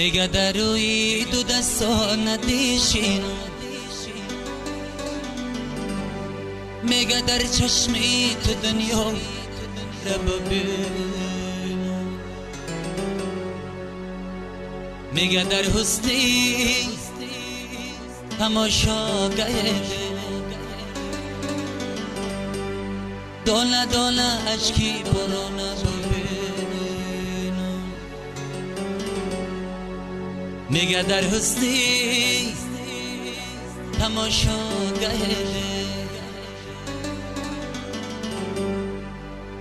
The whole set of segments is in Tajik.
میگه در روی دو دستا ندیشین، میگه در چشمی تو دنیا رب بین، میگه در حسنی تماشا گه، دانه دانه اشکی باران ببین، میگه در حسنی تماشا گه،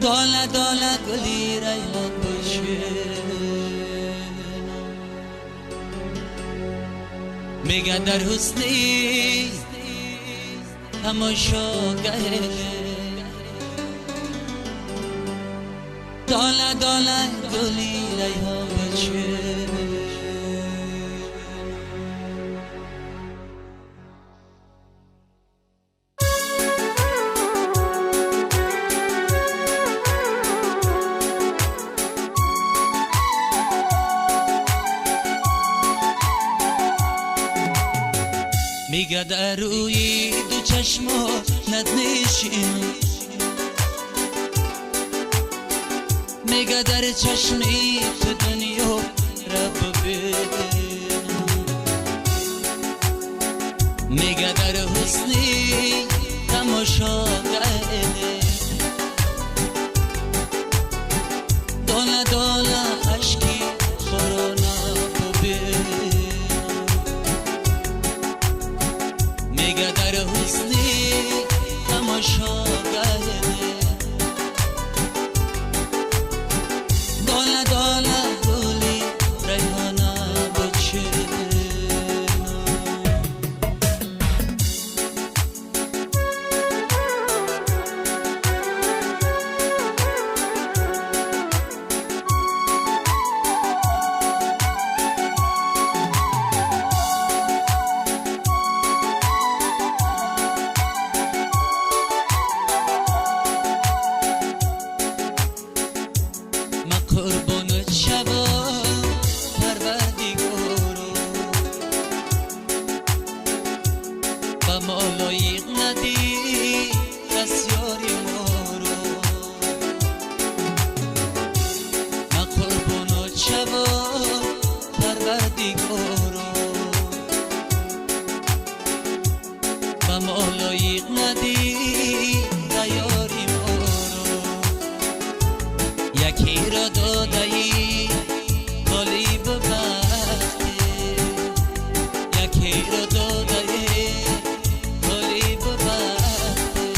دانه دانه گلی ریحان باشه، میگه در حسنی تماشا گه، دانه دانه گلی ریحان باشه. میگه در روی دو چشمو ندنشین، میگه در چشمی تو دنیا رب بین، میگه در حسنی تماشا گه، دانه دانه اشکی باران ببین، میگه در حسنی تماشا گه، دانه دانه گلی ریحانه بچین. قربانت شوم پروردگارو، به ما لایق ندی بسیاری ما رو، من قربانت شوم پروردگارو، به ما لایق ندی دیاری ما رو، یکی را دادایی طالب بختی، یکی را دادایی طالب بختی،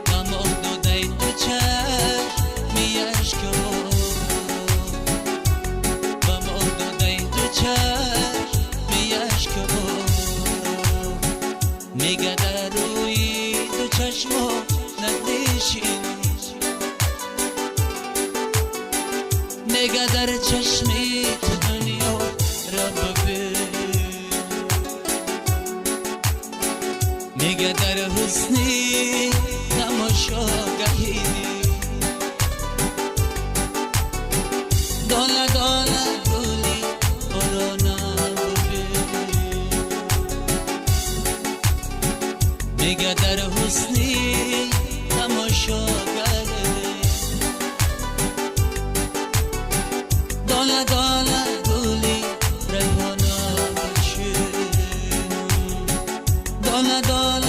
و ما دادای تو چشمی اشک ها، و ما دادای تو چشمی اشک ها، میگه در روی دو چشما ندیشین، میگه در چشمی تو دنیا رب بین، میگه در حسنی تماشا گهی، دانه دانه گلی باران ببین، میگه در حسنی تماشا گهی، دانه دانه گلی ریحانه بچین، دانه دانه.